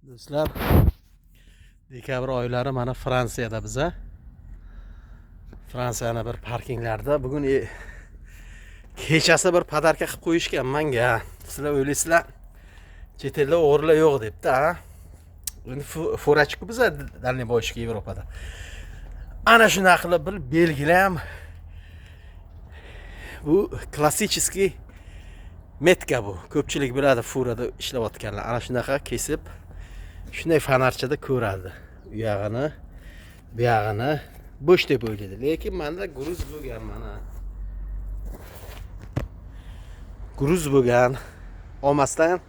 Do'stlar, dekabr oylari mana Fransiyada biza. Fransiyani bir parkinglarda bugun kechasi bir подарка qilib qo'yishgan manga. Sizlar o'ylaysizlar, chet elda o'g'rilar yo'q debdi, a? Endi фура chiku biza дальнобойщик Yevropada. Ana shunaqa qilib bir belgilar ham, bu klassический метка bu. Ko'pchilik biladi, фура da ishlayotganlar. Ana shunaqa kesib, shunday fonarchada ko'radi. U yog'ini, bu yog'ini bo'sh deb o'ylaydi. Lekin menda груз bo'lgan mana. Груз bo'lgan. Olmasdan,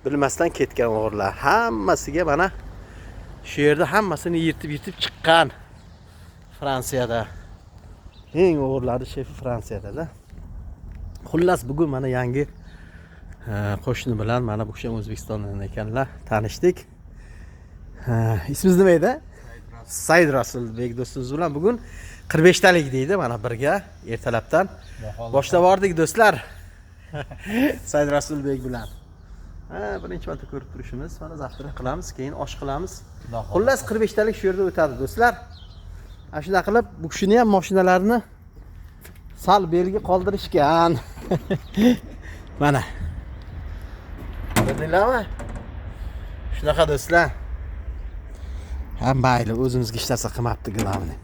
bilmasdan ketgan o'g'rilar. Hammasiga mana shu yerda hammasini yirtib-yirtib chiqqan. Fransiyada. Eng o'g'rilarni shefi Fransiyada-da. Xullas, bugun mana yangi qo'shni bilan, mana bu kishi ham O'zbekistondan ekanlar, tanishdik. Ismingiz nima edi? Said Rasulbek do'stimiz bilan bugun 45 talik deydi, mana birga ertalabdan boshlab bordik, do'stlar. Said Rasulbek bilan. Ha, birinchi marta ko'rib turishimiz. Mana завтрак qilamiz, keyin osh qilamiz. Xullas, 45 talik shu yerda o'tadi, do'stlar. Ana shunaqa qilib bu kishini ham mashinalarini sal belgi qoldirishgan. Mana. Ko'rdinglarmi? Shunaqa, do'stlar. Ha, mayli, o'zimizga hech narsa qilmabdi, главный.